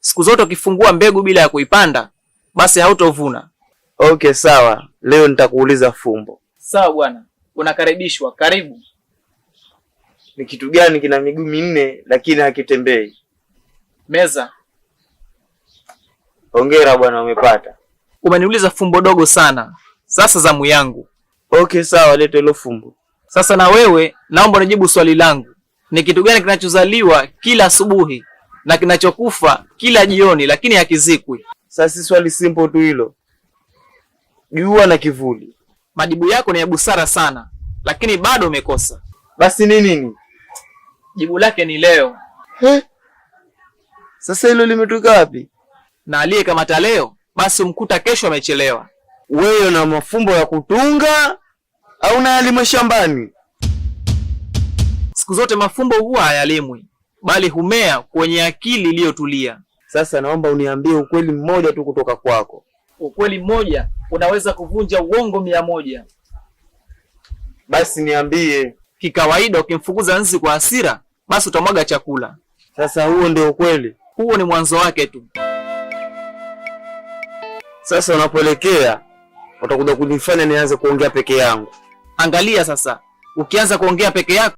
Siku zote ukifungua mbegu bila ya kuipanda, basi hautovuna. Okay, sawa. Leo nitakuuliza fumbo. Sawa bwana, unakaribishwa. Karibu. Ni kitu gani kina miguu minne lakini hakitembei? Meza. Hongera bwana, umepata. Umeniuliza fumbo dogo sana. Sasa zamu yangu. Okay, sawa, leta hilo fumbo. Sasa na wewe naomba unijibu swali langu. Ni kitu gani kinachozaliwa kila asubuhi na kinachokufa kila jioni lakini hakizikwi? Sasa si swali simple tu hilo. Jua na kivuli. Majibu yako ni ya busara sana, lakini bado umekosa. Basi ni nini? Jibu lake ni leo. He? Sasa hilo limetoka wapi? Na aliyekamata leo basi umkuta kesho amechelewa. Wewe na mafumbo ya kutunga au na yalimo shambani? Siku zote mafumbo huwa hayalimwi, bali humea kwenye akili iliyotulia. Sasa naomba uniambie ukweli mmoja tu kutoka kwako. Ukweli mmoja unaweza kuvunja uongo 100. Basi niambie. Kikawaida, ukimfukuza nzi kwa hasira, basi utamwaga chakula. Sasa huo ndio ukweli? Huo ni mwanzo wake tu. Sasa unapoelekea utakuja kunifanya nianze kuongea peke yangu. Angalia sasa, ukianza kuongea peke yako